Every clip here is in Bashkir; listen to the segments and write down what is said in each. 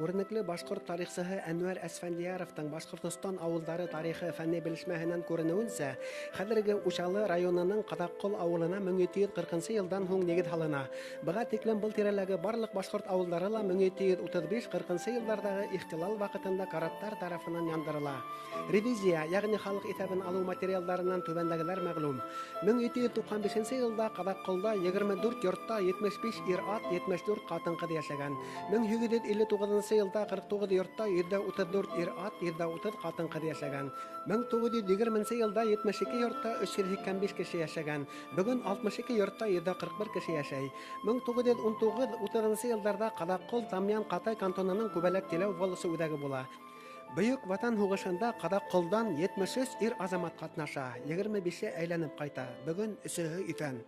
Күренекле башҡорт тарихсыһы Әнүәр Әсфәндиәровтың Башҡортостан ауылдары тарихы фәнни белешмәһенән күренеүенсә, хәҙерге Учалы районының Ҡаҙаҡҡол ауылына 1740 йылдан һуң нигеҙ һалына. Быға тиклем был тирәләге барлыҡ башҡорт ауылдары ла 1735-40 йылдарҙағы ихтилал ваҡытында караттар тарафынан яндырыла. Ревизия, йәғни халыҡ иҫәбен алыу материалдарынан түбәндәгеләр мәғлүм. 1795 йылда Ҡаҙаҡҡолда 24 йортта 75 ир-ат, 74 ҡатын-ҡыҙ йәшәгән. 1859 йылда 49 йортта 134 ир-ат, 130 ҡатын-ҡыҙ йәшәгән. 1920 йылда 72 йортта 385 кеше йәшәгән. Бөгөн 62 йортта 141 кеше йәшәй. 1919-30 йылдарҙа Ҡаҙаҡҡол Тамъян Ҡатай кантонының Күбәләк Тиләү волосы үҙәге була. Бөйөк Ватан һуғышында Ҡаҙаҡҡолдан 73 ир-азамат ҡатнаша, 25-е әйләнеп ҡайта. Бөгөн өсөһө иҫән.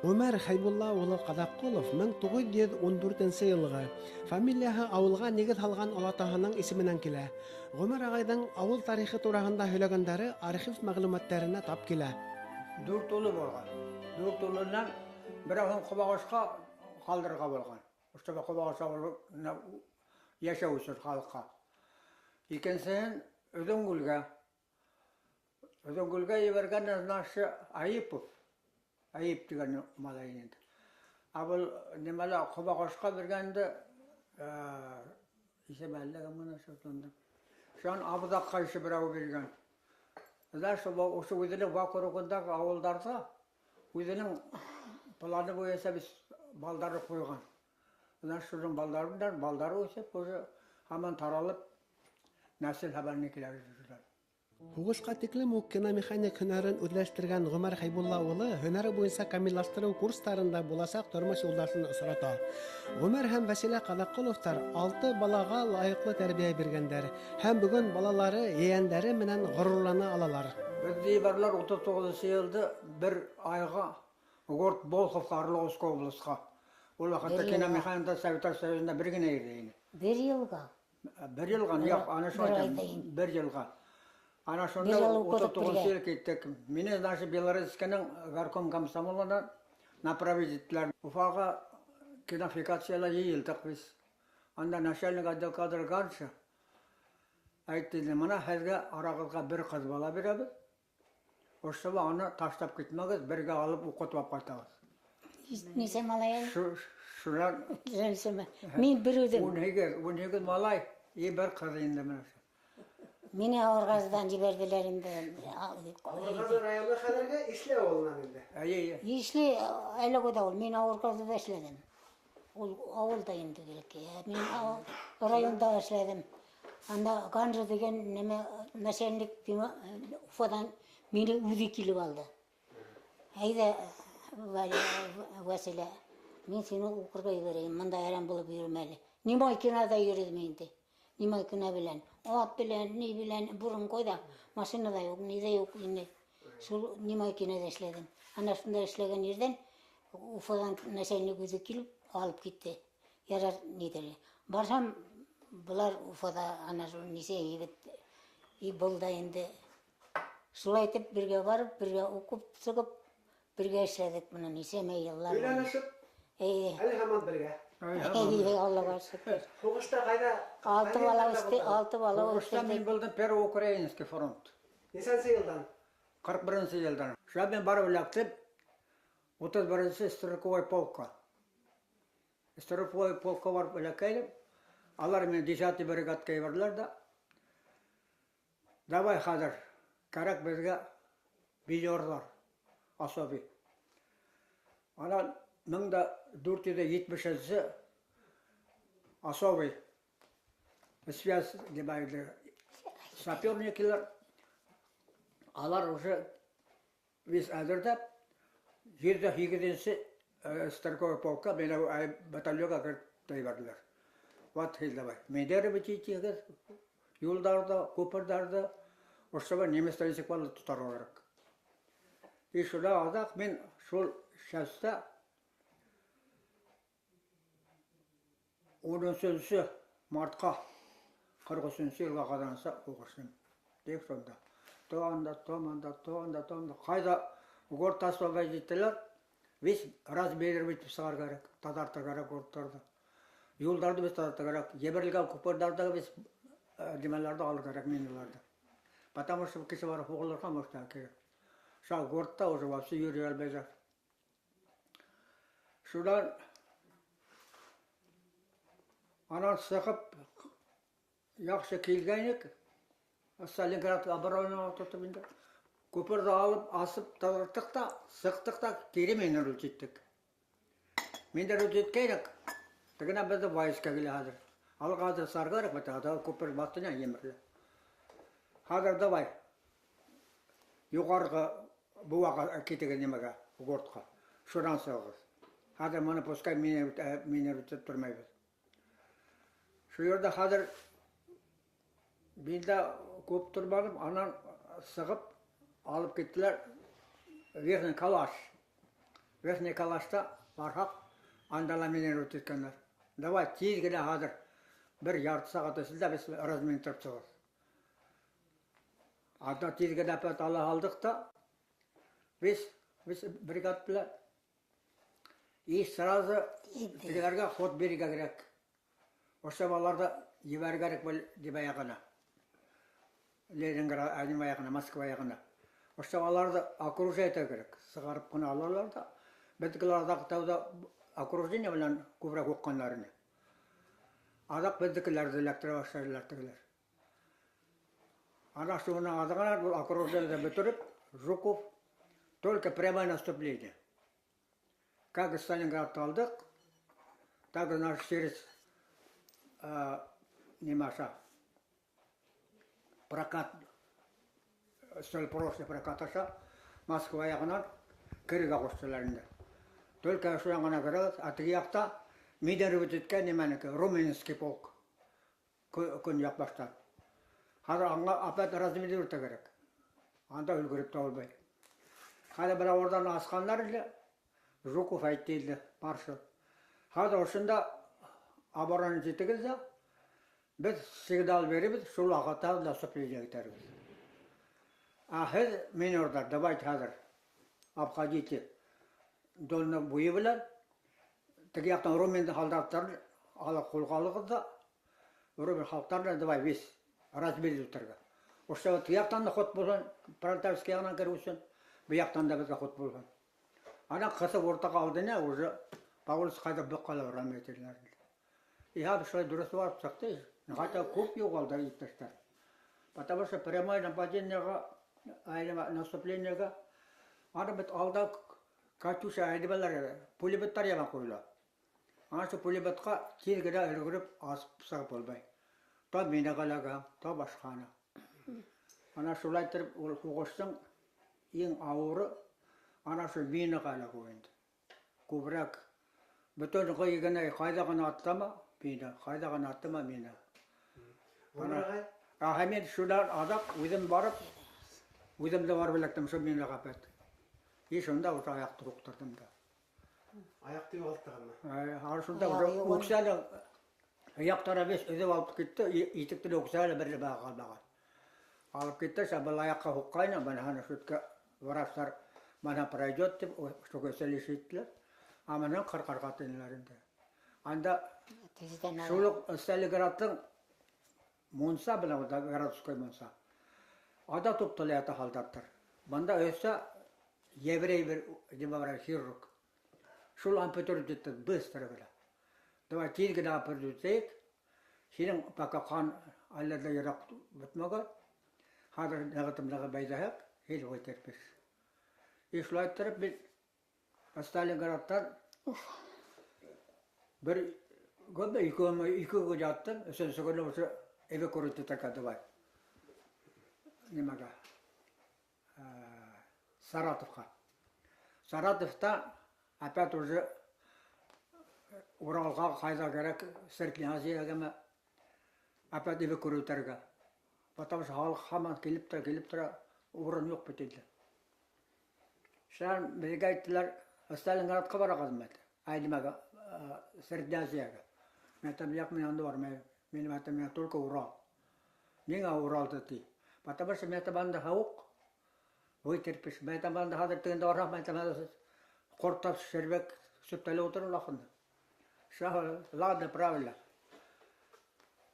Ғүмәр Хәйбулла улы Ҡаҙаҡҡолов 1914 йылғы. Фамилияһы ауылға нигеҙ һалған олатаһының исеменән килә. Ғүмәр ағайҙың ауыл тарихы тураһында һөйләгәндәре архив мәғлүмәттәренә тап килә. Дүрт улы булған. Дүрт улынан берәүһен Ҡобағашҡа ҡалдырырға булған. Чтобы Ҡобағаш ауылына йәшәү өсөн халыҡҡа. Икенсеһен Өҙөңгүлгә. Өҙөңгүлгә ебәргән наше Аипов. Аип тигән малай инде. Ә был нимәлә Ҡобағашҡа биргәнде, исеме әллә кем генә шатланды. Шунан Абҙаҡҡа ише берәү биргән. Знаешь, ошо үҙенең вокругындағы ауылдарҙа үҙенең планы буйынса без балдары ҡуйған. Знаешь, шуның балдары менән балдары үҫеп, уже һаман таралып, нәҫел һаман килә йөрөләр. Һуғышҡа тиклем үк киномеханик һөнәрен үҙләштергән Ғүмәр Хәйбулла улы һөнәре буйынса камиллаштырыу курстарында буласаҡ тормош юлдашын осрата. Ғүмәр һәм Вәсилә Ҡаҙаҡҡоловтар 6 балаға лайыҡлы тәрбиә биргәндәр һәм бөгөн балалары ейәндәре менән ғорурлана алалар. Беҙҙе ебәрҙеләр 39 йылда бер айға город Болховҡа, Орловской областьҡа. Ул ваҡытта киномеханикта Советтар Союзында бер генә ерҙә ине. Бер йылға? Бер йылға, юҡ, ана шул әйтәм, бер йылға. Ана шунда 39 йыл киттек. Мине, значит, Белоруссканың горком комсомолына направить иттеләр. Уфаға кинофикацияла йыйылдыҡ беҙ. Анда начальник отдел кадр Ганша әйтте, мына һеҙгә арағыҙға бер ҡыҙ бала бирәбеҙ. Ошо аны ташлап китмәгеҙ, бергә алып уҡытып алып ҡайтабыҙ. Нисә малай әле? Шунан Мин бер үҙем. 18 малай, и бер ҡыҙ инде мына. Мине Ауырғазыдан ебәрҙеләр инде. Ауырғазы районы хәҙерге Ишле ауылынан инде. Әйе, әйе. Ишле әле ҡайҙа ул? Мин Ауырғазыда эшләнем. Ул ауылда инде бәлки. Мин районда эшләдем. Анда Ганжа тигән нәмә начальник Уфадан мине үҙе килеп алды. Әйҙә, Вәсилә, мин һине уҡырға ебәрәйем, мында әрәм булып йөрөмә әле. Нимай киноҙа йөрөйм инде. Нимай кино белән, ат белән, ни белән, борон ҡайҙа, машина ла юҡ, ни ҙә юҡ инде. Шул Нимай киноҙа эшләдем. Ана шунда эшләгән ерҙән Уфадан начальник үҙе килеп алып китте. Ярар, нидер. Барһам, былар Уфада ана шул нисә егет и был да инде. Шулай итеп бергә барып, бергә уҡып сығып, бергә эшләдек бына нисәмә йыллар. Өйләнешеп, Әйе. әле һаман бергә. Әйе, Аллаға шөкөр. Һуғышта ҡайҙа? 6 бала үҫте, 6 бала Һуғышта мин үҫтерҙек. булдым Первый Украинский фронт. Нисәнсе йылдан? 41 йылдан. Шунан мин барып эләктем 31 стрелковой полкка. Стрелковой полкка барып эләккәйнем. Алар мине 10 бригадка ебәрҙеләр ҙә. Давай хәҙер, кәрәк беҙгә бильярҙар, особый. Анан 1470 особый связь нимә саперникилар, алар уже весь әҙерләп, 108 стрелковой полкка мине батальонға кертеп ебәрҙеләр. Вот давай. Миндер итегеҙ, юлдарҙа, күперҙәрҙә, ошо немецтар нисек барып тотарға кәрәк. И шунда аҙаҡ мин шул частьта 13 мартҡа 43 йылға ҡаҙанса һуғыштым. Тик шунда. То анда, то мында, то анда, то анда. Ҡайҙа город освободить иттеләр, весь разбирать итеп сығар кәрәк, таҙартыр кәрәк городтарҙы. Юлдарҙы беҙ таҙартырға кәрәк, ебәрелгән күперҙәрҙе беҙ нимәләрҙе алыр кәрәк, миналарҙы. Потому что кеше барып һуғылырға может кәрәк. Шул городта уже вообще йөрөй алмайҙар. Шунан анан сығып яҡшы килгәйнек, Сталинград оборонаға тотоп инде. Күперҙе алып, асып таҙарттыҡ та, сыҡтыҡ та, кире минировать иттек. Минировать иткәйнек, тегенән беҙҙе войска килә хәҙер. Алға хәҙер сарға кәрәк бит, ата күпер баҫты емерелә. Хәҙер давай. Юғарғы быуаға китегеҙ нимәгә, городҡа. Шунан сығығыҙ. Хәҙер моны пускай минировать итеп тормайбыҙ. Шул ерҙә хәҙер мин дә күп торманым, анан сығып алып киттеләр Верхний Калаш. Верхний Калашта барһаҡ, анда ла минировать иткәндәр. Давай тиҙ генә хәҙер бер ярты сәғәт эсендә беҙ разминировать сығығыҙ. Анда тиҙ генә опять ала алдыҡ та, беҙ бригад белән и сразу тегеләргә ход бирергә кәрәк. Ошо балаларҙы ебәрергә кәрәк был нимә яғына. Ленинград, нимә яғына, Москва яғына. Ошо балаларҙы окружать итергә кәрәк. Сығарып ҡына алалар ҙа. Беҙҙекеләр аҙаҡ тәүҙә окружение менән күберәк һуҡҡандар ине. Аҙаҡ беҙҙекеләрҙе эләктерә башланылар тегеләр. Ана шуның аҙағына был окружение бөтөрөп, Жуков только прямое наступление. Как Сталинградты алдыҡ, так и наш через нимә аша, прокат, столь прокат аша Москва яғынан керергә ҡуштылар инде. Только шунан ғына керәбеҙ, ә теге яҡта минировать иткән нимәнеке, Румынский полк көньяҡ баштан. Хәҙер аңа опять разминировать кәрәк. Анда өлгөрөп тә булмай. Хәҙер бына урҙан асҡандар инде, Жуков әйтте инде, маршал. Хәҙер ошонда оборона итегеҙ ҙә, беҙ сигнал бирәбеҙ, шул ваҡытта наступление итәрбеҙ. А һеҙ минерҙар, давайте хәҙер обходите Донны буйы белән, теге яҡтан румын һалдаттарын алып ҡулға алығыҙ ҙа, румын халыҡтарын давай весь разминировать итергә. Ошо теге яҡтан да ход булһын, Пролетарский яғынан кереү өсөн, был яҡтан да беҙгә ход булһын. Ана ҡыҫып уртаға алды не, уже по улице ҡайҙа бөҡ ҡала барам. И хәҙер шулай дөрөҫ барып сыҡты. Хатта күп юғалды иптәштәр. Потому что прямое нападениеға, наступлениеға, аны бит алда Катюша әйдәбәләр, пулеметтар яман ҡуйыла. Ана шул пулеметҡа тиҙ генә өлгөрөп асып сығып булмай. Та минаға эләгә, та башҡаны. Ана шулай итеп ул һуғыштың иң ауыры ана шул минаға эләгеү инде. Күберәк бөтөн генә ҡайҙа ғына атлама, мина, ҡайҙа ғына атлама мина. Ғүмер Ә мин шунан аҙаҡ үҙем барып, үҙем дә барып эләктем шул минаға опять. И шунда уже аяҡты һуҡтырҙым да. Аяҡты юғалттығынмы? Ана шунда уже үксәне аяҡтары весь өҙөп алып китте, итектең үксәне бер нәмә ҡалмаған. Алып китте, шул был аяҡҡа һуҡҡайны, бына ана шутка врачтар мына пройдет тип, шуға сөйләшеп иттеләр. А мына ҡырҡырға тинеләр инде. Анда шул уҡ Сталинградтың мунса белән унда городской мунса. Анда туптала ята һалдаттар. Бында өҫсә еврей бер нимә бар, хирург. Шул ампутировать итте быстро генә. Давай тиҙ генә ампутировать итәйек. Һинең пока ҡан әллә дә йыраҡ бөтмәгән. Хәҙер нығытып бәйләһәк, һин вытерпишь. И шулай иттереп мин Сталинградтан бер көнмө, ике көн яттым, өсөнсө көнө уже эвакуировать итергә давай. Нимәгә? Саратовҡа. Саратовта опять уже Уралға ҡайҙа кәрәк, Средний Азиягәме опять эвакуировать итергә. Потому что халыҡ һаман килеп тора, килеп тора, урын юҡ бит инде. Шунан беҙгә әйттеләр, Сталинградҡа барағыҙмы? Ай, нимәгә, Средний Азиягә. Мин әйтәм, юҡ, мин анда бармайым. Минең әйтәм, миңә только Урал. Ниңә Уралды ти? Потому что мин әйтәм, анда һыуыҡ, вытерпишь. Мин әйтәм, анда хәҙер тегендә барһаҡ, мин әйтәм, ҡорттап шәрбәк сүптәлеп ултырыр ахырында. Ладно, правильно.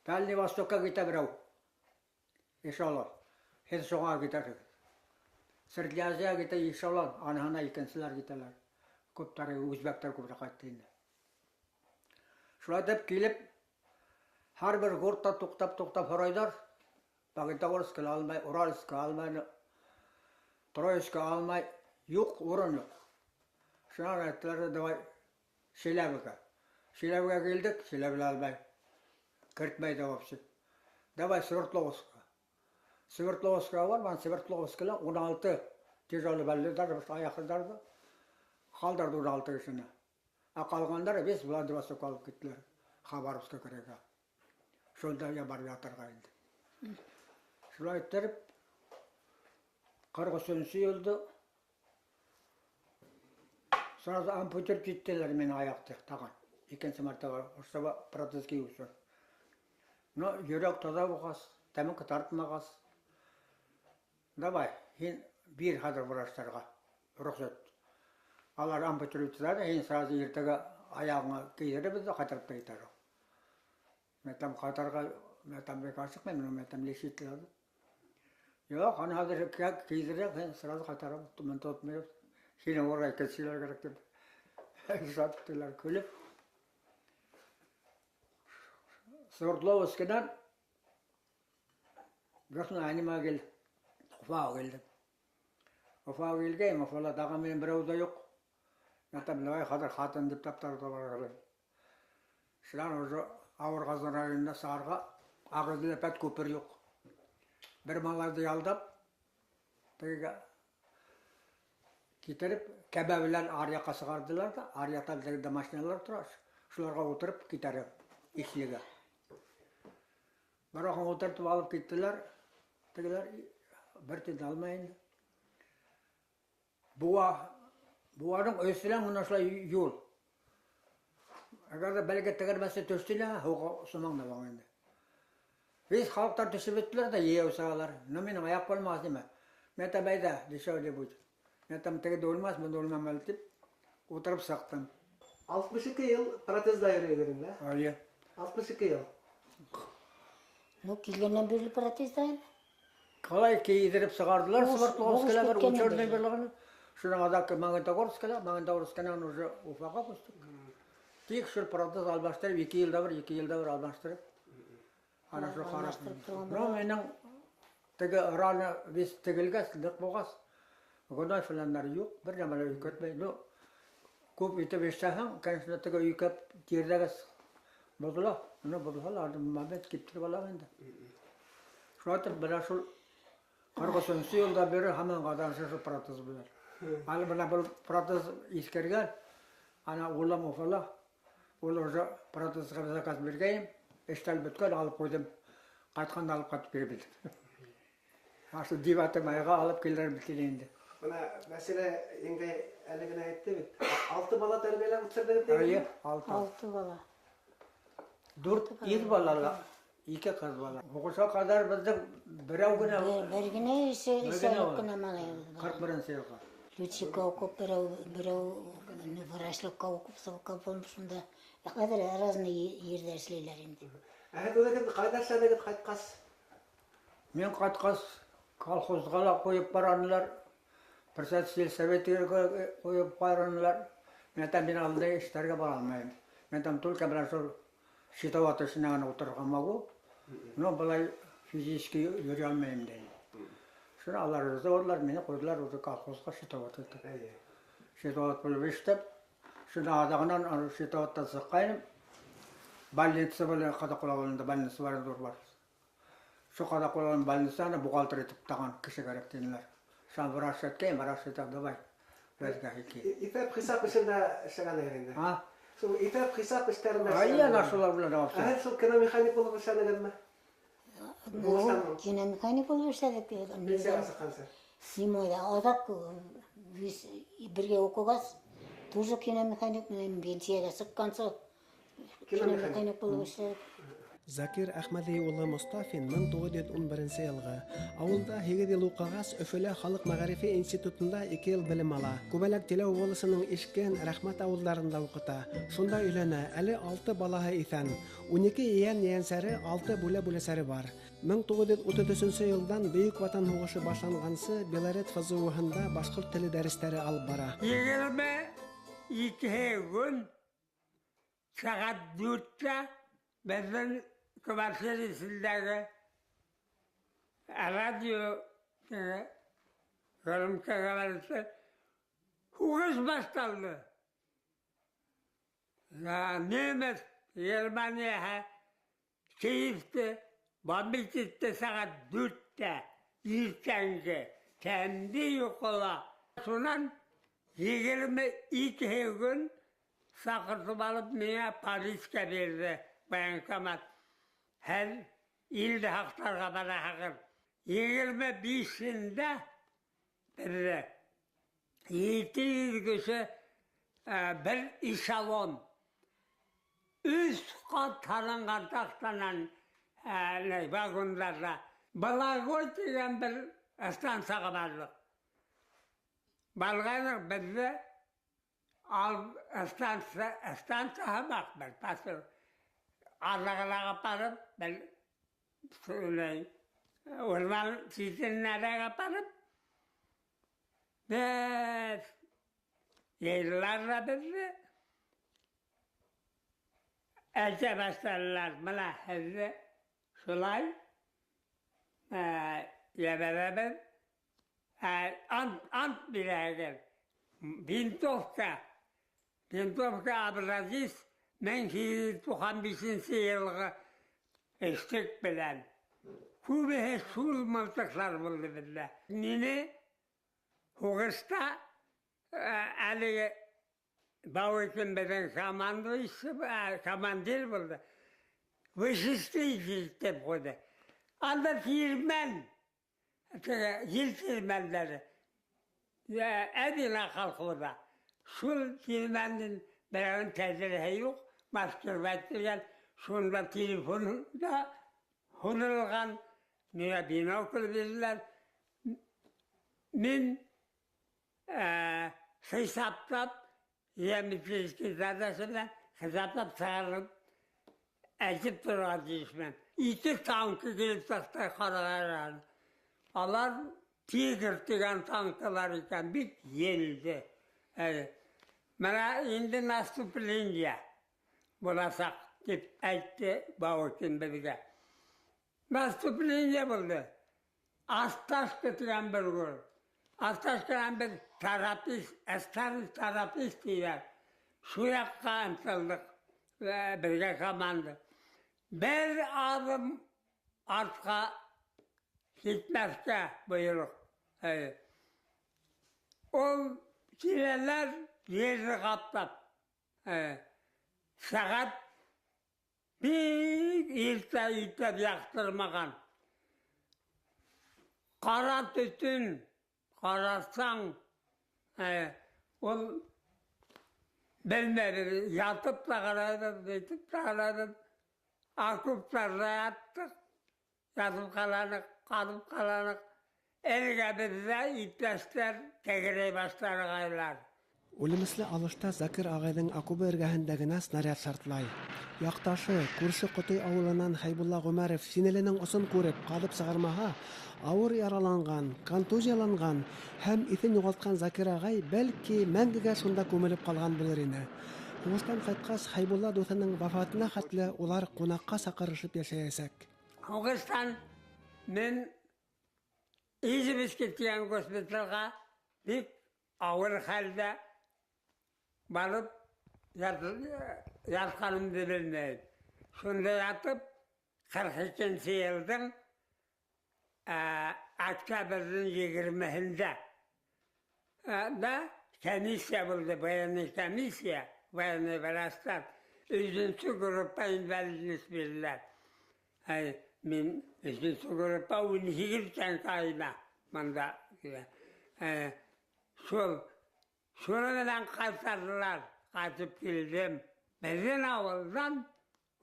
Дальний Востокка китә берәү. Эшелон. Һеҙ шуға китәһегеҙ. Средняя Азия китә эшелон, аныһына икенселәр китәләр. Күптәре үзбәктәр күберәк ҡайтты инде. Шулай итеп килеп, һәр бер городта туҡтап-туҡтап һорайҙар. Магнитогорск алмай, Уральск алмай, Троицк алмай, юҡ, урын юҡ. Шунан әйттеләр, давай Челябіға. Челябіға килдек, Челябі алмай. Кертмәй ҙә вообще. Давай Свердловскка. Свердловскка бар, мин Свердловскта 16 тяжелый больныйҙар, аяҡһыҙҙарҙы ҡалдырҙы 16 кешене. Ә ҡалғандары весь Владивосток алып киттеләр. Хабаровска крайға. Шунда я барып ятырға инде. Шулай иттереп, 43 йылда сразу ампутировать иттеләр минең аяҡты тағын. Икенсе мәртәбә, чтобы протез кейеү өсөн. Но йөрәк таҙа булғас, тәмәке тартмағас, давай, һин бир хәҙер врачтарға рөхсәт. Алар ампутировать итәләр, һин сразу иртәгә аяғыңа кейҙерәбеҙ ҙә ҡайтарып та китәр. Мин әйтәм, ҡайтырға, мин әйтәм, бик ашыҡмайым, мин әйтәм, лечить надо. Юҡ, аны хәҙер кейҙерәм, һин сразу ҡайтарам, мин тотмайым. Һинең урынға икенселәр кәрәк тип. Саттылар көлөп. Свердловскиҙан Верхний анима килде. Уфаға килдем. Уфаға килгәйнем, Уфала тағы минең берәү ҙә юҡ. Мин әйтәм, давай хәҙер ҡатын тип таптырып табырға. Шунан уже Ауырғазы районына сығырға Ағиҙел опять күпер юҡ. Бер малайҙы ялдап, тегегә китереп, кәмә белән аръяҡҡа сығарҙылар ҙа, аръяҡта тегендә машиналар тора, шуларға ултырып китәрем Ишлегә. Бер ваҡыт ултыртып алып киттеләр, тегеләр бер тин алмай инде. Быуа, быуаның өҫтөнән бына шулай юл. Әгәр ҙә бәләкәй тәгәрмәсе төштө лә, һыуға сумаң да бар инде. Весь халыҡтар төшөп бөттөләр ҙә йәйәү сығалар. Но минең аяҡ булмағас нимә? Мин әйтәм, әйҙә, дешевле будет. Мин әйтәм, теге үлмәҫ, бында үлмәм әле тип ултырып сыҡтым. 62 йыл протезда йөрөйһөң, да? Эйе. 62 йыл. Ну, килгәндән бирле протезда инде. Ҡалай кейҙереп сығарҙылар, Свердловскиҙа бер бөткәндән ученый бирле. берлегенә. Шунан аҙаҡ Магнитогорскиҙа, Магнитогорскиҙан уже Уфаға күстек. Тик шул протез алмаштырып, 2 йылда бер, 2 йылда бер алмаштырып. Ана шул харап. Алмаштырып торған Но минең теге рана весь тегелгәс, ныҡ булғас, гной фәләндәр юҡ, бер нәмә лә өйкәтмәй. Ну, күп итеп эшләһәң, конечно, теге өйкәп тирҙәгәс боҙола. Ну, боҙолһа ла, аны момент киптереп алам инде. Шулай итеп, бына шул 43 йылда бире һаман ҡаҙансы шул протез белән. Әле бына был протез иҫкергән, ана улым Уфала, ул уже протезға заказ биргәйнем, эштән бөткән, алып ҡуйҙым. Ҡайтҡанда алып ҡайтып биреп бирҙем. Ошо 9 майға алып килер бит инде. Бына Вәсилә еңгәй әле генә әйтте бит. 6 бала тәрбиәләп үҫтерҙегеҙ тигән. Эйе, 6. 6 бала. 4 ир балалы, 2 ҡыҙ бала. Һуғышҡа ҡәҙәр беҙҙең берәү генә Бер генә Бер генә исәнлек бала. кенә малайыбыҙ бар. 41 йылға. Летчикка уҡып, берәү врачлыҡҡа уҡып, сығып шунда. Хәҙер разный ерҙә эшләйҙәр инде. Ә һеҙ үҙегеҙ ҡайҙа эшләнегеҙ ҡайтҡас? Мин ҡайтҡас колхозға ла ҡуйып баранылар, председатель сельсоветҡа ҡуйып баранылар. Мин әйтәм, мин алда эштәргә бара алмайым. Мин әйтәм, только бына шул счетовод эшенә генә ултырырға могу, но былай физически йөрөй алмайым тинем. Шуны алар риза булдылар, мине ҡуйҙылар уже колхозға счетовод итеп. Счетовод булып эшләп, шуны аҙағынан ана счетоводтан сыҡҡайным. Больница белән Ҡаҙаҡол ауылында больница бар, ҙур бар. Шул Ҡаҙаҡол ауылының больницаһына бухгалтер итеп таған кеше кәрәк тинеләр. Шунан врач әйткәйен, врач әйтә, давай, беҙгә ике. Иҫәп хисап эшендә эшләгәнһегеҙ инде. А? Шул иҫәп хисап эштәрендә Әйе, эшләгәнһегеҙ. ана шулар белән вообще. Ә һеҙ шул киномеханик булып эшләнегеҙме? Ну, киномеханик булып эшләнек. Пенсияға сыҡҡансы. Зимойҙа аҙаҡ беҙ бергә уҡығас, тоже киномеханик менән пенсияға сыҡҡансы Киномеханик. киномеханик булып эшләнек. Закир Әхмәҙи улы Мостафин 1911 йылғы. Ауылда 8 йыл уҡығас, Өфөлә халыҡ мәғарифы институтында 2 йыл белем ала. Күбәләк Теләү волосының Ишкән, Рәхмәт ауылдарында уҡыта. Шунда өйләнә, әле 6 балаһы иҫән. 12 ейән-ейәнсәре, 6 бүлә-бүләсәре бар. 1933 йылдан Бөйөк Ватан һуғышы башланғансы Белорет ФЗУ-һында башҡорт теле дәрестәре алып бара. 22 көн сәғәт 4-тә беҙҙең квартира эсендәге радио громкоговоритель һуғыш башланды. Немец Германияға Киевте бомбить итте сәғәт 4-тә иртәнге тәмде йоҡола. Шунан 22 көн саҡыртып алып миңә Парижға бирҙе военкомат. Һәр илде һаҡларға бараһығыҙ. 25-ендә бирҙе. 700 кеше бер эшелон. 3 ҡат һалынған таҡтанан вагондарҙа. Балагой тигән бер станцияға барҙыҡ. Барғайныҡ беҙҙе станция һымаҡ бер поселок. Арағыраға барып, бер урман ситенәрәк апарып, беҙ йыйҙылар ҙа беҙҙе. Әйтә башланылар, бына һеҙҙе шулай ебәрәбеҙ. Ант бирәһегеҙ. Винтовка, винтовка образец 1895 йылғы эштек белән. Күбеһе шул мылтыҡлар булды беҙҙә. Мине һуғышта әлеге Бауыкин беҙҙең командующий, командир булды. Вышистый тип ҡуйҙы. Анда тирмән, ел тирмәндәре. Әҙ халҡыбыҙҙа. Шул тирмәндең берәүенең тәҙрәһе юҡ, маскировать ителгән, шунда телефон да һунырылған, миңә бинокль бирҙеләр. Мин хисаплап, геометрический задача менән хисаплап сығарып, әйтеп торорға тейешмен. 2 танкы килеп сыҡты ҡарағайҙар. Алар Тигр тигән танкылар икән, бик елде. Бына инде наступление буласаҡ тип әйтте Бауыкин беҙгә. Наступление булды. Осташка тигән бер город. Осташканан беҙ Тарапис, Старый Тарапис тиҙәр. Шул яҡҡа ынтылдыҡ, беҙгә команда. Бер аҙым артҡа китмәҫкә бойороҡ. Ул киләләр ерҙе ҡаплап. Сәғәт бик иртә итеп яҡтырмаған. Ҡара төтөн, ҡарасаң, ул белмәйбеҙ, ятып та ҡарайбыҙ, нитеп тә ҡарайбыҙ. Окоптарҙа яттыҡ, ятып ҡаланыҡ, ҡалып ҡаланыҡ. Эргәбеҙҙә иптәштәр тәгәрәй башлағайҙар. Үлемесле алышта Закир ағайҙың окобы эргәһендә генә снаряд шартлай. Яҡташы, күрше Ҡотой ауылынан Хәйбулла Ғүмәров синеленең осон күреп, ҡаҙып сығармаһа, ауыр яраланған, контузияланған һәм иҫен юғалтҡан Закир ағай бәлки мәңгегә шунда күмелеп ҡалған булыр ине. Һуғыштан ҡайтҡас, Хәйбулла дуҫының вафатына хәтле улар ҡунаҡҡа саҡырышып йәшәйәсәк. Һуғыштан мин Ижевский тигән госпиталға бик ауыр хәлдә барып ятҡанымды белмәйем. Шунда ятып, 42 йылдың октябрҙең 20-һендә да комиссия булды, военный комиссия, военный врачтар. 3-нсе группа инвалидность бирҙеләр. Мин 3-нсе группа 18 тән мында. Шул шуны менән ҡайтарҙылар, ҡайтып килдем. Беҙҙең ауылдан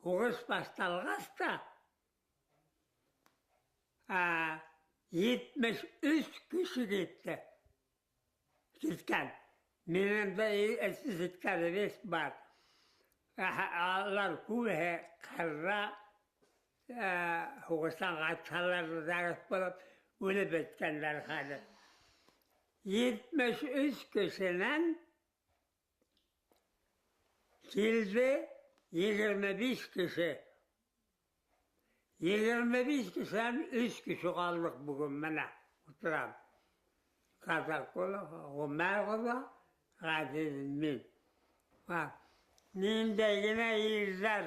Һуғыш башланғас та 73 кеше китте. Киткән. Минең дә ишеткәнебеҙ бар. Алар күбеһе ҡырҙа һуғыштан ҡайтһалар зәғиф булып үлеп бөткәндәр хәҙер. 73 кешенән килде 25 кеше. 25 кешенән 3 кеше ҡалдыҡ бөгөн менә ултырам. Ҡаҙаҡ Ғүмәр ҡоҙа, Ғәзиз мин. Ниндәй генә ирҙәр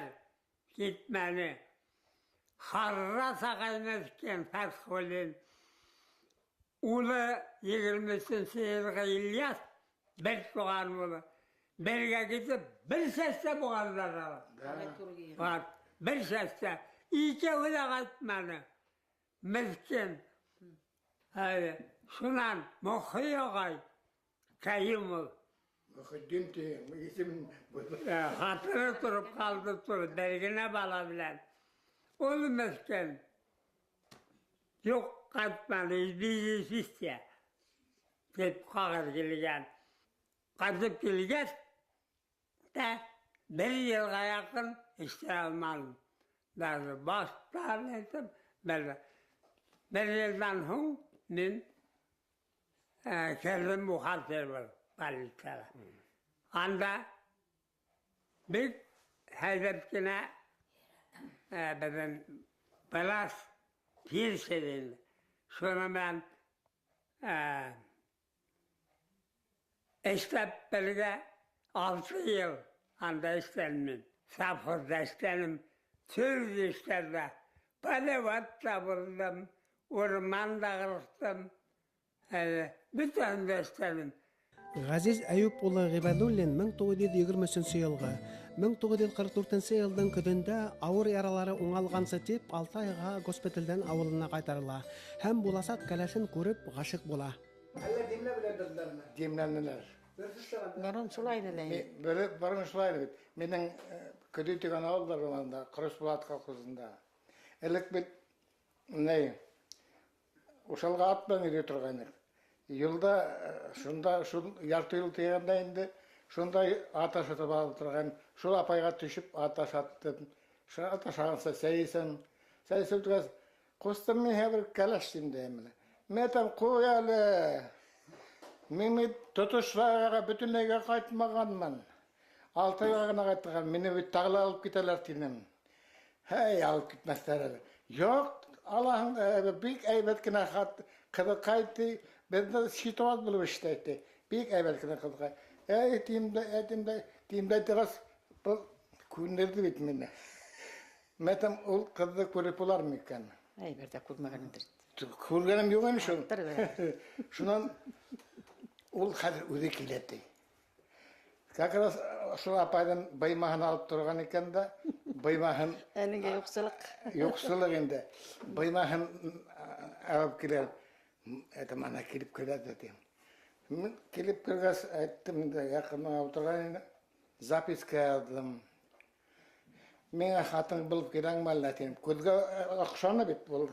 китмәне. Харрас ағай меҫкен Фәтхуллин. Улы 23-нсе йылғы Ильяс бер туған улы. Бергә китеп, бер сәстә булғандар алар. Бер сәстә. Икәүе лә ҡайтманы. Меҫкен. Шунан Мохи ағай Кәйімов. Мөхетдин тиһең, исем Хатыны тороп ҡалды тороп, бер генә бала белән. Ул меҫкен. Юҡ, ҡайтманы, известие тип ҡағыҙ килгән. Ҡайтып килгәс тә бер йылға яҡын эшләй алманым. Даже баштан әйтеп, бер йылдан һуң мин керҙем бухгалтер булып больницала. Анда бик һәйбәт кенә беҙҙең врач фельдшер инде. Шуның менән эшләп бергә 6 йыл анда эшләнем мин. Совхозда эшләнем, төрлө эштәрҙә. Полевод та булдым, урман да ҡырҡтым. Бөтәһен дә эшләнем. Ғәзиз Әйүп улы Ғибәҙуллин 1923 йылғы 1944 йылдың көҙөндә ауыр яралары уңалғансы тип 6 айға госпиталдән ауылына ҡайтарыла һәм буласаҡ кәләшен күреп ғашиҡ була. Әллә димләп өйләндерҙеләрме? Димләнделәр. Борон шулай ине лә. Борон шулай ине бит. Минең Көҙөй тигән ауыл бар анда, Ҡорошбулат колхозында. Элек бит ни Ушалға ат менән йөрөй торғайныҡ. Юлда шунда шул ярты юл тигәндә инде шунда ат ашатып алып торған. Шул апайға төшөп ат ашаттым. Шул ат ашағанса сәй эсәм. Сәй эсеп торғас, ҡустым мин хәҙер кәләш тим дә менә. Мин әйтәм, ҡуй әле. Мин бит тотошларға бөтөнләйгә ҡайтмағанмын. 6 айға ғына ҡайтҡан. Мине бит тағы ла алып китәләр тинем. Һәй, алып китмәҫтәр әле. Юҡ, алаһың, бик әйбәт кенә хат, ҡыҙыҡай ти, беҙҙе счетовод булып эшләй ти. Бик әйбәт кенә ҡыҙыҡай. Әй, тим дә, әйтем дә, тим дә тигәс, был күндерҙе бит мине. Мин әйтәм, ул ҡыҙҙы күреп булар микән? Әй, бер ҙә күрмәгәнеңдер. Күргәнем юҡ инде шул. Шунан ул хәҙер үҙе килә ти. Как раз шул апайҙың быймаһын алып торған икән дә, быймаһын Әлегә юҡсылыҡ. Юҡсылыҡ инде. Быймаһын алып килә. Әйтәм, ана килеп керә дә тим. Мин килеп кергәс әйттем инде, яҡындан алып торған инде. Записка яҙҙым. Миңә хатын булып киләңме әллә тим. Күҙгә оҡшаны бит был.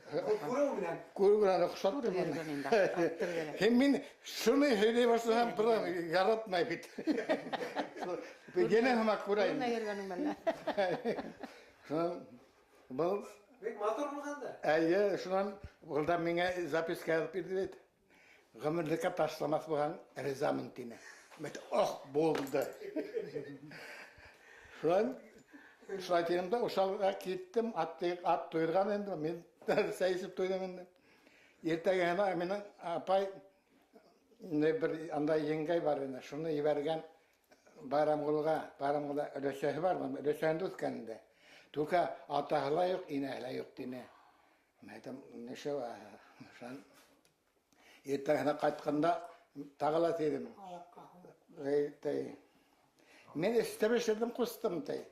Күреү менән. Күреү менән оҡшатты Күреү мине. менән инде, аттыр генә. Һин мин шуны һөйләй башлаһам, бер яратмай бит. Йәнә һымаҡ күрәйем. Күрмәй йөргәнең мәллә? Шунан был Бик матур булған да. Әйе, шунан был да миңә записка яҙып бирҙе бит. Ғүмерлеккә ташламаҫ булһаң, ризамын тине. Бит, ох, булды. Шунан шулай тинем дә, ошалға киттем, ат туйырған инде, мин сәй эсеп туйҙым инде. Иртәгәһенә минең апай, не бер анда еңгәй бар ине, шуны ебәргән Байрамғолға, Байрамғолда өләсәһе бар, өләсәһендә үҫкән инде. Түкә атаһы ла юҡ, инәһе лә юҡ тине. Мин әйтәм, нишләп, шунан иртәгәһенә ҡайтҡанда тағы ла тидем. Эй, тей. Мин эстәп эшләдем, ҡустым, тей.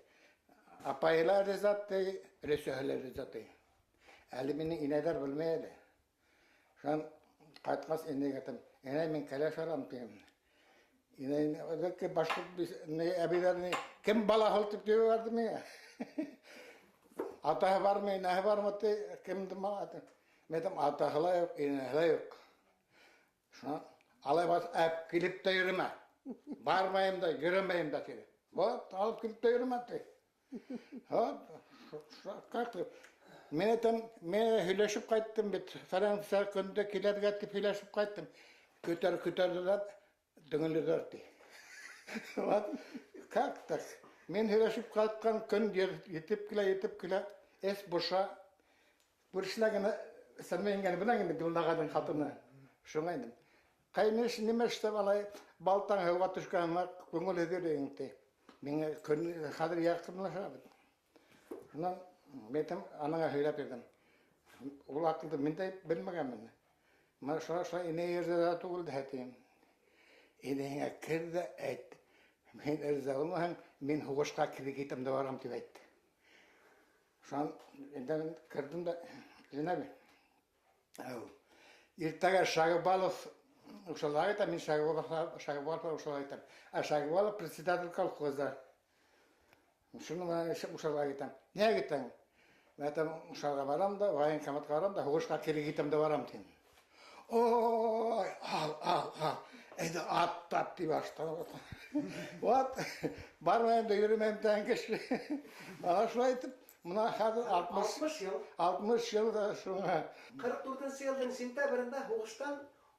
Апайы ла риза, тей, өләсәһе лә риза, тей. Әле мине инәйҙәр белмәй әле. Шунан ҡайтҡас инәйгә әйтәм, инәй, мин кәләш алам, тием. Инәй, башҡорт әбейҙәр, ни, кем бала һал тип тип барҙы миңә. Атаһы бармы, инәһе бармы ти, кемде мин әйтәм, атаһы ла юҡ, инәһе лә юҡ. Шунан алай бas әп килеп тә йөрөмә. Бармайым да, йөрөмәйем дә тине. Вот, алып килеп тә йөрөмә ти. Вот, как мин әйтәм, мин һөйләшеп ҡайттым бит, фәләнсә көндә килергә тип һөйләшеп ҡайттым. Көтәр, көтәрҙеләр, дөңөлөҙәр ти. Вот, как так? Мин һөйләшеп ҡайтҡан көн етеп килә, етеп килә, эс боша. Күршелә генә Сәлмә еңгәне белән инде Гөлнағайҙың ҡатыны. Шуңа инде. Ҡайны нимә эшләп алай балтаң һыуға төшкән күңелһеҙ йөрөйһөң ти. Миңә көн хәҙер яҡынлаша бит. Шунан мин әйтәм, анаңа һөйләп бирҙем. Ул аҡылды мин дә белмәгәнмен. Мына шулай шулай инәй риза түгел дә тием. Инәйеңә кер ҙә әйт. Мин риза булмаһаң, мин һуғышҡа кире китәм дә барам тип әйтте. Шунан инде мин керҙем дә, Зинәби. Иртәгә Шагыбалов ушалға әйтәм, мин Шагыбалов, Шагыбалов ушалға әйтәм. Ә Шагыбалов председатель колхоза. Шуны менән ушалға китәм. Ниңә китәң? Мин әйтәм, ушалға барам да, военкоматҡа барам да, һуғышҡа кире китәм дә барам тим. Ой, ал, ал, ал. Әйҙә ат, ат тип башланы. Вот, бармайым да йөрөмәйем тигән кеше. Ана шулай итеп, мына хәҙер 60 60 йыл. 60 йыл да шуңа. 44 йылдың сентябрендә һуғыштан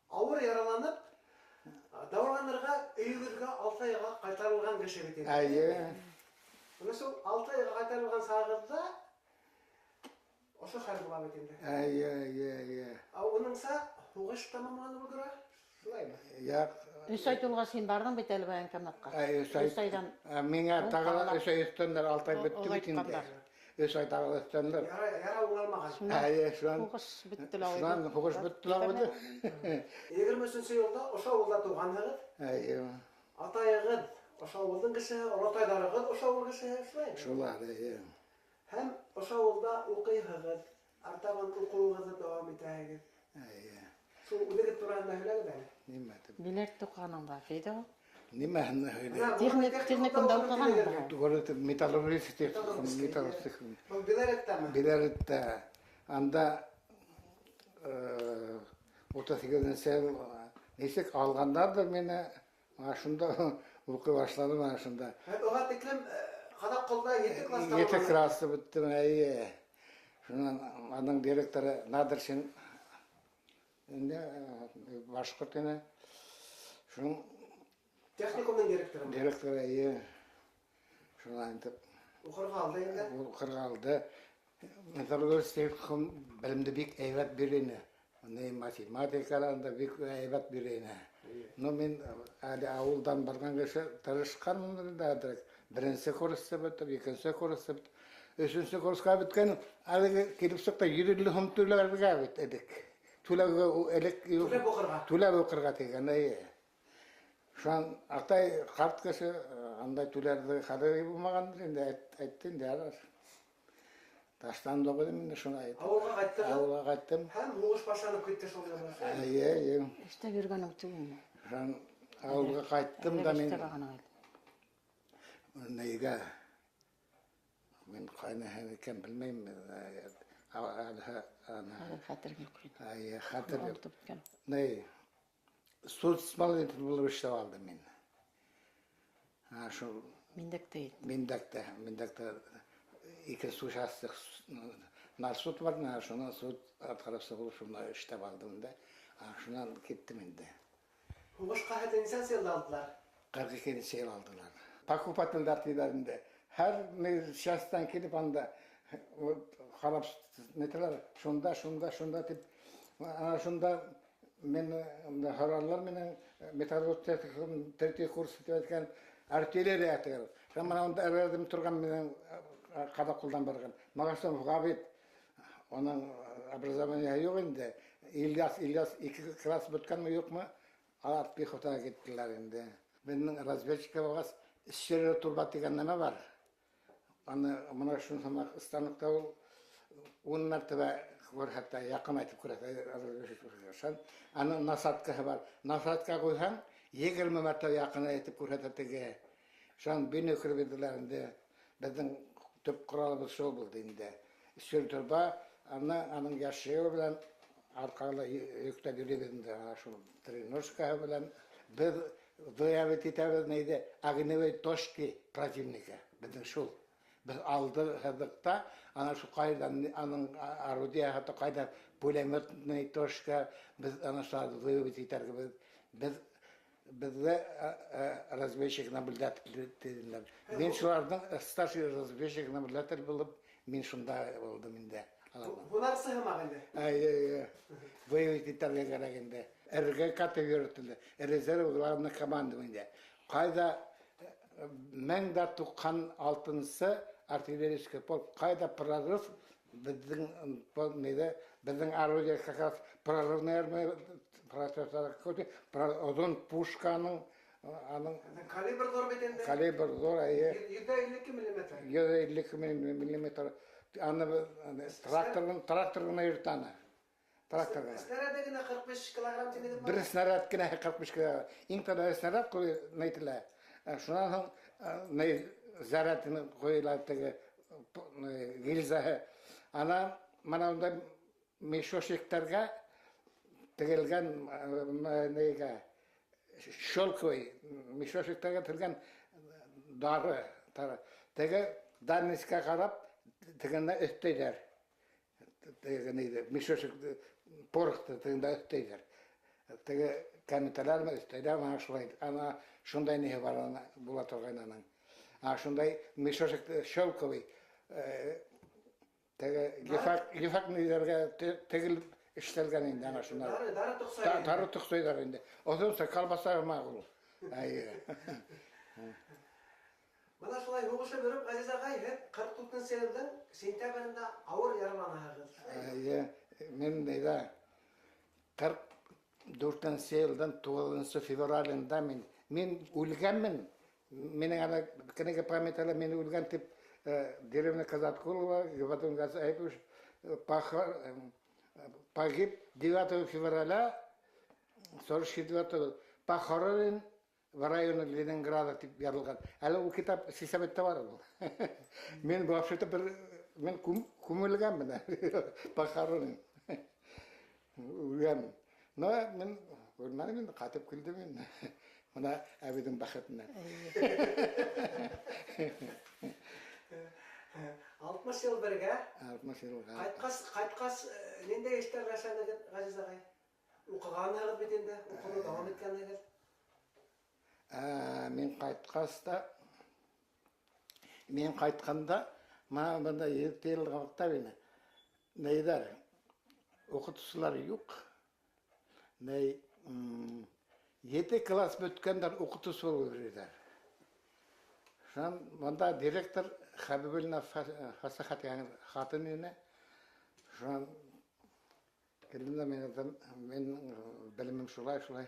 ауыр яраланып, дауаланырға өйөгөҙгә Алтайға ҡайтарылған кеше бит инде. Әйе. Мына шул Алтайға ҡайтарылған сағығыҙҙа ошо хәл була бит инде. Әйе, әйе, әйе. Ә уныңса һуғыш тамамланып өлгөрә. Шулаймы? Яҡ, Өс ай тулғас һин барҙың бит әле военкоматҡа. Әй, өс ай. Өс айҙан. Ә, миңә Ул тағы ла ҡалала. өс ай өҫтәнеләр, 6 ай бөттө бит инде. Олайтҡандар. 3 ай тағы ла өҫтәнеләр. Яра, яра уңалмаған. Әйе, шунан. Һуғыш бөттө лә. Шунан һуғыш бөттө лә инде. 23 йылда ошо ауылда тыуғанһығыҙ. Әйе. Атайығыҙ ошо ауылдың кешеһе, олатайҙарығыҙ ошо ауыл кешеһе, шулаймы? Шулар, әйе. Һәм ошо ауылда уҡыйһығыҙ, артабан уҡыуығыҙҙы дауам итәһегеҙ. Әйе. Шул үҙегеҙ тураһында һөйләгеҙ әле. Нимә тип? Биләрҙе уҡығаның бар, Фейҙә ул. Нимәһен һөйләй? Техникумда уҡығаның бар. Город металлургический техникум, металлургический. Был Белореттәме? Белореттә. Анда 38-нсе йыл нисек алғандарҙыр мине, мына шунда уҡый башланым, ана шунда. Уға тиклем Ҡаҙаҡҡолда 7 класста 7 классы бөттөм, әйе. Шунан аның директоры Надыршин инде башҡорт ине. Шуның Техникумдың директоры. Директоры, әйе. Шунан итеп Уҡырға алды инде. Уҡырға алды. Металлургический техникум белемде бик һәйбәт бирә ине. Ни математикаларын да бик һәйбәт бирә ине. Но мин әле ауылдан барған кеше тырышҡанмын да әҙерәк. Беренсе курсты бөтөп, икенсе курсты бөтөп, өсөнсө курсҡа бөткән, әлеге килеп сыҡты 150 һум түләргә бит элек. Түләүгә элек Түләп уҡырға. Түләп уҡырға тигән, әйе. Шунан атай ҡарт кеше андай түләрҙе хәҙер булмағандыр инде, әйтте инде ярар. Ташланды инде шуны әйтеп. Ауылға ҡайттығыҙ. Ауылға ҡайттым. Һәм һуғыш башланып китте шул йылда. Әйе, әйе. Эштә йөрөгәнең түгелме? Шунан ауылға ҡайттым да мин Эштә барғаның әле. нейгә мин ҡайнаһы икән белмәйем. Әле ана. Хәҙер хәтерем юҡ инде. Әйе, хәтер юҡ. Онотоп бөткән. Ней, суд исполнитель булып эшләп алдым мин. Ha, шул Миндәктә инде. Миндәктә, Миндәктә икенсе участок нарсуд бар, менә шуннан суд атҡарыусы булып шунда эшләп алдым да. Шунан киттем инде. Һуғышҡа хәтле нисәнсе йылда алдылар? 42 йыл алдылар. Покупательдәр тиҙәр инде. Һәр частьтан килеп анда ҡарап нитәләр, шунда, шунда, шунда тип. Ана шунда мин һоралар минең металлург техникум третий курс тип әйткән артиллерия тигән. Һәм мына унда әрәҙем торған минең Ҡаҙаҡулдан барған. Мәғәсәм Ғабит, уның образование юҡ инде. Ильяс, Ильяс 2 класс бөткәнме юҡмы? Алар пехотаға киттеләр инде. Беҙҙең разведчика булғас, сере турба тигән нәмә бар. Аны мына шуны һымаҡ станокта ул 10 мәртәбә күрһәтә, яҡынайтып күрһәтә. Аның насадкаһы бар. Насадка ҡуйһаң, 20 мәртәбә яҡынайтып күрһәтә теге. Шунан бинокль бирҙеләр инде. Беҙҙең Төп ҡоралыбыҙ шул булды инде. Өстәл торба, аны аның ящигы белән арҡала йөкләп йөрөйбөҙ инде, ана шул треножкаһы белән. Беҙ выявить итәбеҙ нейҙе, огневой точки противника. Беҙҙең шул. Беҙ алды һыҙыҡта, ана шул ҡайҙан аның орудияһы ҡайҙа пулеметный точка, беҙ ана шуларҙы выявить итәргә беҙҙе разведчик наблюдатель тинеләр. Мин шуларҙың старший разведчик наблюдатель булып, мин шунда булдым инде. Һунарсы һымаҡ инде. Ай, выявить итәргә кәрәк инде. РГК тип йөрөтөлдө. Резерв главный командование. Ҡайҙа 1096-нсы артиллерийский полк, ҡайҙа прорыв, беҙҙең ниҙә, беҙҙең орудие как раз прорывной оҙон пушканың аның Калибр ҙур бит инде. Калибр ҙур, әйе. 152 миллиметр. 152 миллиметр. Аны трактор ғына йөрөтә аны. Трактор ғына. Снаряды генә 45 килограмм тинегеҙ. Бер снаряд кенә 45 килограмм. Иң тәүҙә снаряд нәйтелә. Шунан һуң ни зарядын ҡуйыла теге гильзаһы. Ана мына унда мешочектәргә тегелгән нейгә шелковый мешочектәргә тегелгән дары. Теге дальностька ҡарап тегенә өҫтәйҙәр. Теге нейҙе мешочек порохты тегендә өҫтәйҙәр. Теге кәмитәләрме өҫтәйҙәр, ана шулай. Ана шундай ниһе бар ана була торғайны аның. А шундай мешочек шелковый теге ефәк ниләргә тегелеп эшләлгән инде ана шунда. Дары тоҡсай. Дары тоҡсайҙар инде. Оҙонса колбаса һымаҡ ул. Әйе. Бына шулай һуғышып йөрөп, Ғәзиз ағай, һеҙ 44-нсе йылдың сентябрендә ауыр яраланаһығыҙ. Әйе, мин нейҙә 44-нсе йылдың 9 февралендә мин үлгәнмен. Минең ана книга памяти мин үлгән тип деревня Казаткулова, Габатун Газаевич погиб 9 февраля 44 похоронен в районе Ленинграда тип яҙылған. Әле ул китап сисәбеттә бар ул. Мин вообще-то бер мин күмелгәнмен, похоронен. Үлгәнмен. Но мин үлмәнем инде, ҡайтып килдем инде. Мына әбейҙең бәхетенә. 60 йыл бергә. 60 йылға. Ҡайтҡас ниндәй эштәр эшләнегеҙ, Ғәзиз ағай? Уҡығанһығыҙ бит инде, уҡыуҙы дауам иткәнһегеҙ. Мин ҡайтҡас та, мин ҡайтҡанда, мына бында 7 йыл ваҡытта мине нейҙәр, уҡытыусылар юҡ. Ней, 7 класс бөткәндәр уҡытыусы булып йөрөйҙәр. Шунан бында директор Хәбибуллина Фәсәхәт тигән ҡатын ине. Шунан килдем дә мин әйтәм, мин белемем шулай, шулай.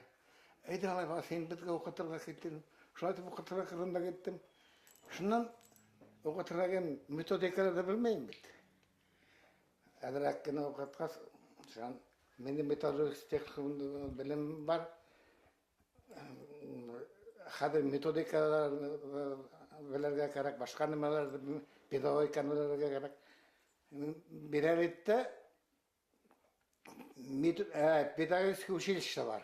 Әйҙә алай, бала, һин беҙгә уҡытырға киттең. Шулай итеп уҡытырға керҙем дә киттем. Шунан уҡытырға килгән методикаларҙы белмәйем бит. Әҙерәк кенә уҡытҡас, шунан минең методик техникумда белемем бар. Хәҙер методикаларҙы белергә кәрәк, башҡа нәмәләрҙе, педагогиканы белергә кәрәк. Бирәлектә педагогический училище бар.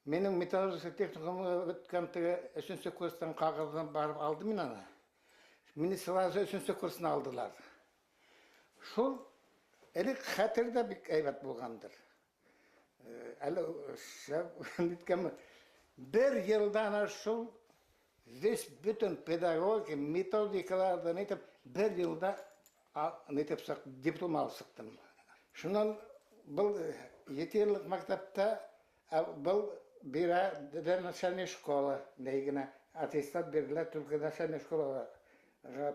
Минең методик техникумда бөткән теге өсөнсө курстан ҡағыҙын барып алдым мин аны. Мине сразу өсөнсө курсына алдылар. Шул элек хәтерҙә бик әйбәт булғандыр. Әле шәп ниткәнме? Бер йылда ана шул весь бөтөн педагогика методикаларҙы нитеп бер йылда нитеп диплом алып сыҡтым. Шунан был 7 йыллыҡ мәктәптә, был бирә начальная школа, ни генә аттестат бирелә, только начальная школаға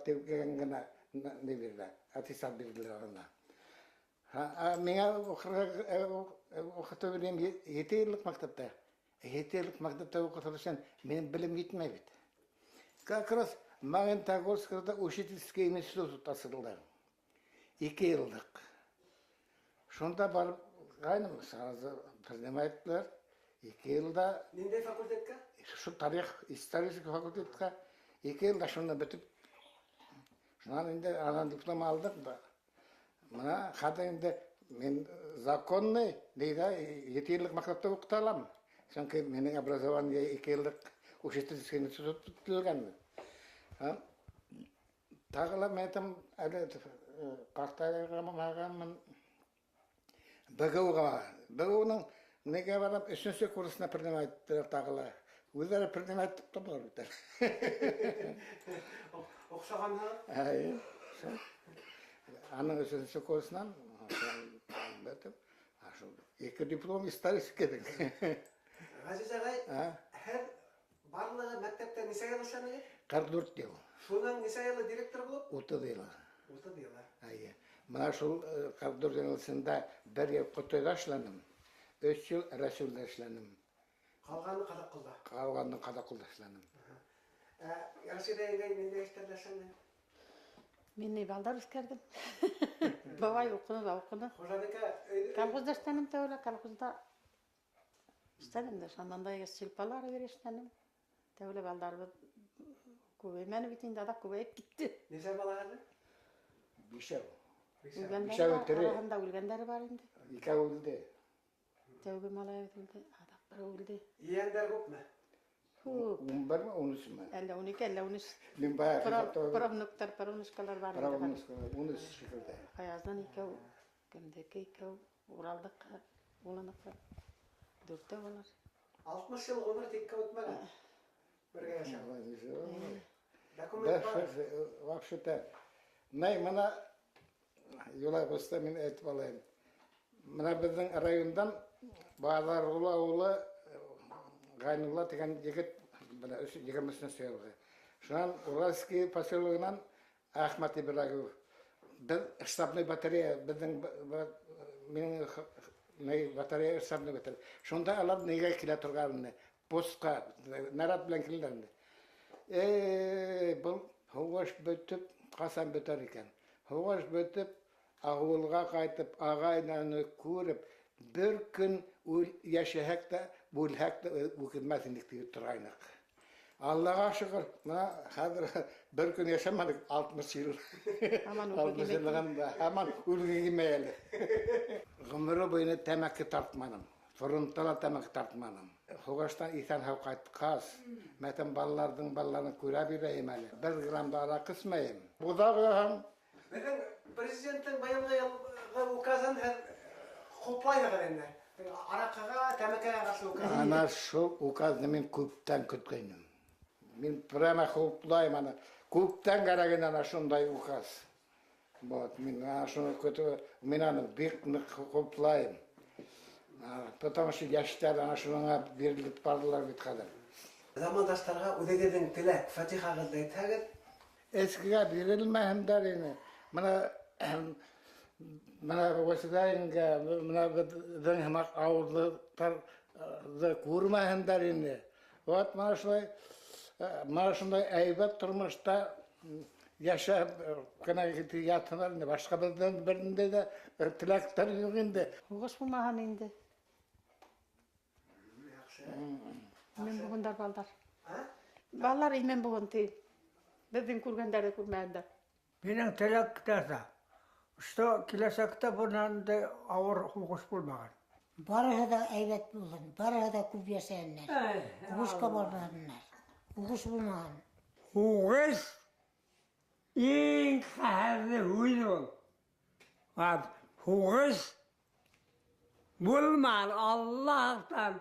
тигән генә ни бирелә, аттестат бирелә ана. Миңә уҡытыу биргән 7 йыллыҡ мәктәптә. 7 йыллыҡ мәктәптә уҡытыр өсөн минең белем етмәй бит. Как раз Магнитогорскта учительский институт асылды. 2 йыллыҡ. Шунда барып ҡайным, сразу принимать иттеләр. 2 йылда Ниндәй факультетҡа? Шу тарих, исторический факультетҡа 2 йылда шунда бөтөп, Шунан инде анан диплом алдыҡ да. Мына хәҙер инде мин законный нейҙә 7 йыллыҡ мәктәптә уҡыта алам. Сөнки минең образование 2 йыллыҡ учительский институт төҙөлгән. Тағы ла мин әйтәм, әле ҡартайғанмын. БГУға. БГУның нигә барып 3-нсе курсына принимать иттеләр тағы ла. Үҙҙәре принимать итеп тормалар бит әле. Оҡшағанһың? Әйе. Аның 3-нсе курсынан бөтөп, шул 2 диплом исторический. Ғәзиз ағай, һеҙ барлығы мәктәптә нисә йыл эшләнегеҙ? 44 йыл. Шунан нисә йылы директор булып? 30 йыл. 30 йыл. Әйе. Мына шул 44 йыл эсендә бер йыл Ҡотайҙа эшләнем, 3 йыл Рәсүлдә эшләнем. Ҡалғаны Ҡаҙаҡҡолда? Ҡалғаны Ҡаҙаҡҡолда эшләнем. Рәшиҙә еңгәй, ниндәй эштәрҙә эшләнең? Мин ни балдар үҫкәрҙем. Бабай уҡыны ла уҡыны. Хужабикә, өй- Колхозда эшләнем тәүлә, колхозда эшләнем дә, шунан да силпалар бер эшләнем. Тәүлә балдарыбыҙ күбәймәне бит инде, аҙаҡ күбәйеп китте. Нисә бала әле? Бишәү. Үлгәндәре Бишәү бар, тере. араһында үлгәндәре бар инде. Икәү үлде. Тәүге малай үлде, аҙаҡ берәү үлде. Ейәндәр күпме? Күп. Ун берме, ун өсмө? Әллә ун ике, әллә ун өс. Мин баяғы хисапта Правнуктар, правнучкалар бар инде. Правнучкалар, ун өс шикелле. Аяздан икәү, кемдеке икәү, Уралдыҡы, улыныҡы. Дүртәү алар. 60 йыл ғүмер тиккә үтмәгән. Бергә йәшәп. Документ бар. Вообще-то, ней, мына Юлай булса мин әйтеп алайым. Мына беҙҙең райондан Баҙарғол ауылы Ғайнулла тигән егет, бына егерме өсөнсө йылғы. Шунан Уральский поселогынан Әхмәт Ибрагимов. Беҙ штабный батарея, беҙҙең минең ней батарея, штабный батарея. Шунда алар нигә килә торған ине? Постҡа, наряд белән килделәр инде. Был һуғыш бөтөп, ҡасан бөтөр икән? Һуғыш бөтөп, ауылға ҡайтып, ағайнаны күреп, бер көн йәшәһәк тә, бүлһәк тә үкенмәҫ инек тип торғайныҡ. Аллаға шөкөр, мына хәҙер бер көн йәшәмәнек, 60 йыл. Һаман Алтмыш үлгә йыллығында һаман үлгә килмәй әле. Ғүмере буйына тәмәке тартманым. Фронтта ла тәмәке тартманым. Һуғыштан иҫән-һау ҡайтҡас, мәтән балаларҙың балаларын күрә бирәйем әле. Бер грамм да араҡы эсмәйем. Буҙа ҡуяһың. Беҙҙең президенттың быйылғы йылғы указын һеҙ хуплайһығыҙ инде. Араҡыға, тәмәкегә ҡаршы указ. Ана шул указны мин күптән көткәйнем. Мин прямо хуплайым аны. Күптән кәрәк ине ана шундай указ. Вот, мин ана шуны көтөп, мин аны бик ныҡ хуплайым. Потому что йәштәр ана шуңа бирелеп барҙылар бит хәҙер. Замандаштарға үҙегеҙҙең теләк, фатихағыҙҙы әйтһәгеҙ. Эскегә бирелмәһендәр ине. Мына, мына Василайыңға, мына беҙҙең һымаҡ ауырлыҡтарҙы күрмәһендәр ине. Вот мына шулай, мына шундай әйбәт тормошта йәшәп кенә ятһындар инде. Башҡа беҙҙең бер ниндәй ҙә теләктәр юҡ инде. Һуғыш булмаһын инде. Яҡшы. Имен булһындар балдар. А? Балалар имен булһын ти. Беҙҙең күргәндәрҙе күрмәһендәр. Минең теләк тәҙә, что киләсәктә бынан да ауыр һуғыш булмаған. Барыһы да әйбәт булһын, барыһы да күп йәшәһеннәр. Һуғышҡа бармаһыннар. Һуғыш булмаһын. Һуғыш иң ҡәһәрле һүҙ ул. Һуғыш булмаһын, Аллаһтан.